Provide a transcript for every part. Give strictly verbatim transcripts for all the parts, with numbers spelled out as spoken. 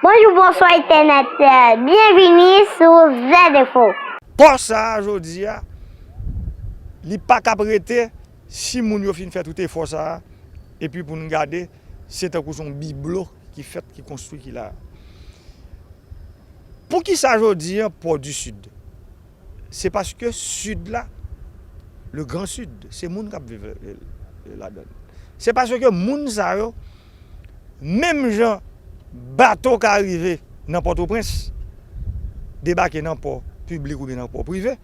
Bonjou, bonswa entènèt, byenvini sou Z Info. Pò sa a jodi a, li pa k ap rete si moun yo fin fè tout efò sa a, epi pou n gade, se tankou se yon biblo ki fèt, ki konstwi, ki la. Poukisa jodi a Pò di Sid? Se paske Sid la, le Gran Sid, se moun k ap viv ladan l. Se paske moun sa yo, menm jan bato ka rive nan Pòtoprens, debake nan pò piblik oubyen nan pò prive,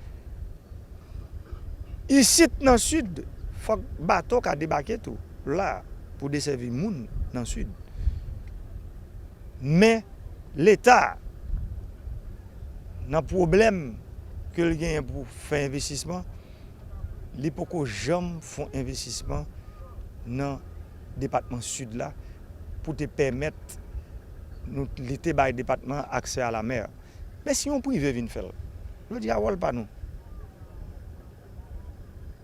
isit nan Sid, fòk bato ka debake tou la pou desèvi moun nan Sid. Men Leta, nan pwoblèm ke l genyen pou fè envestisman, li poko janm fè yon envestisman nan depatman Sid la pou te pèmèt nou, li te bay depatman an aksè a la mè. Men si yon prive vin fè l, jodi a wòl pa nou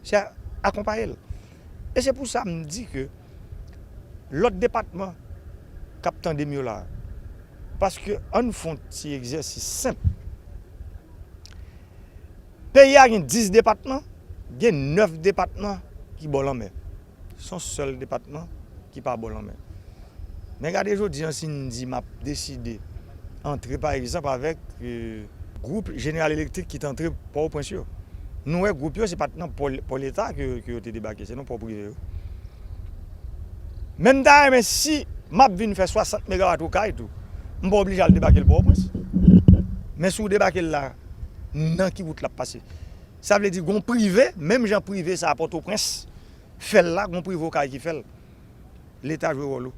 se akonpaye l. E se pou sa m di ke lòt depatman k ap tande m yo la, paske ann fè yon ti egzèsis senp. Peyi a gen dis depatman, gen nèf depatman ki bò lanmè. Se yon sèl depatman ki pa bò lanmè. Men gade jodi a, si n di m ap deside antre, pa egzanp, avèk, e, gwoup General Electric ki t antre Pòtoprens yo. Nou wè gwoup yo, se pa t nan pò, pò Leta ke, ke yo te debake, se nan pò prive yo. Men m ta renmen si m ap vin fè swasant megawat Okay tou, m pa oblije al debake l Pòtoprens. Men si w debake l la, nan ki wout l ap pase? Sa vle di, gon prive, menm jan prive sa a Pòtoprens fè l la, gon prive Okay ki fè l. Leta jwe wòl ou.